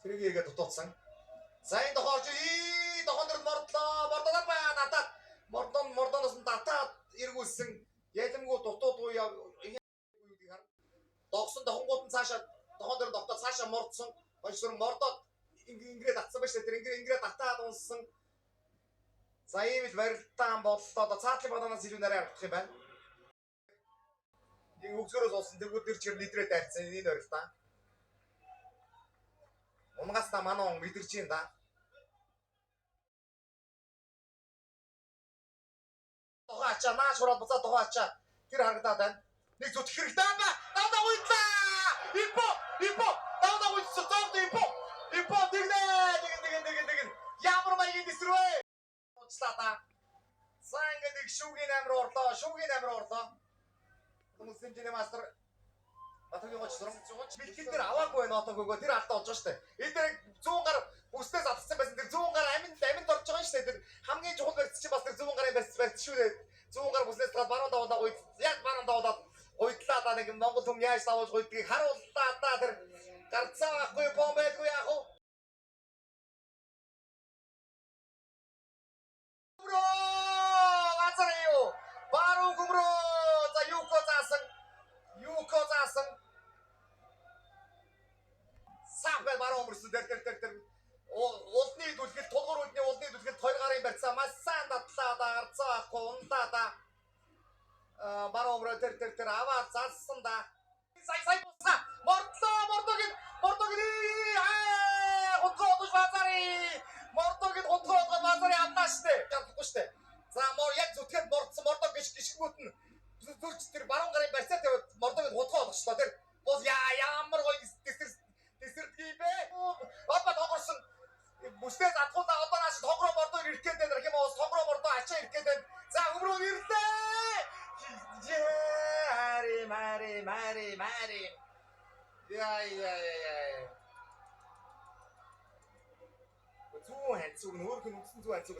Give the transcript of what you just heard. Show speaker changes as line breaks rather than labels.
Тэрийг игээ дутууцсан. За энэ дохоор чи дохон дэр мордлоо. Мордоод ба надад мордон мордоноос нь татаад эргүүлсэн. Ялимгүй дутуудгүй юудыг хар. Догсон дохонгууд нь цаашаа дохон дэр тогтоод цаашаа мордсон. Хойшор мордоод ингэрээ татсан ба шүү дээ. Тэр ингэрээ татаад унссан. За ийм л барилдаан боллоо. Одоо цаатлын баданаас илүү нарай харагдах юм байна. Нэг өгсгөрөөс уусан тэргүүд тэр чир нэдрээ дайрцсан энэ барилдаан. Унгаас та манай он мэдэрч юм да. Тухай ачаа нааш хураад буцаад тухай ачаа тэр харагдаад байна. Нэг зүтгэх хэрэгтэй ба. Давдаа уйдлаа. Ипо ипо давдаа уйдсан зовд ипо. Ипо тэгнэ нэг нэг нэг нэг ямар маягийн дэсрвэ. Уучлаа та. За ингээд нэг шүүгийн амир орлоо. Шүүгийн амир орлоо. Хүмүүс хэмжээний мастер Батгийн гоч зураг бэлтгэл дээр аваагүй байна отоогоо тэр алдаа болж байгаа шүү дээ. Энэ дээр зүүн гар бүснээс атгсан байсан тэр зүүн гар аминд аминд орж байгаа шүү дээ. Тэр хамгийн чухал барьц чинь бас тэр зүүн гарын барьц барьц шүү дээ. Зүүн гар бүснээс гараад баруун давуулаа гуйд яг баруун давуулаад гуйдлаа да нэг Монгол хүм яаж давуулж гуйдгийг харууллаа да тэр гарцаа байхгүй бом байлгүй яах вэ? Гүмрөө газар юу? Баруун гүмрөө за юко заасан. Юко заасан. Сав баруун өмөрсөн тэр тэр тэр тэр улны дүлгэл тулгуур үдний улны дүлгэл хоёр гарын барьцаа маш сайн дадлаа да гарцаа байхгүй унлаа да баруун өмрөө тэр тэр тэр аваад залсан да сая сая буцаа мордлоо мордогийн мордогийн аа хутгаа одож базари мордогийн хутгаа одоод базари авлаа штэ чадахгүй штэ за мор яг зүтгэхэд мордсон мордог гიშ гიშгүүт нь зүрч тэр баруун гарын барьцаа тавиад мордогийн хутгаа одгочлоо тэр бол яа ямар гоё тэсэр тэсэрдэг юм бэ одоо тонгорсон бүснээс атгуулаа одоо нааш тонгороо мордоо ирэх гээд байна гэх юм уу тонгороо мордоо ачаа ирэх гээд байна за өмрөө ирлээ Яри мари мари мари яа яа яа зүүн ханцуг нөөрх нь үндсэн зүүн ханцуг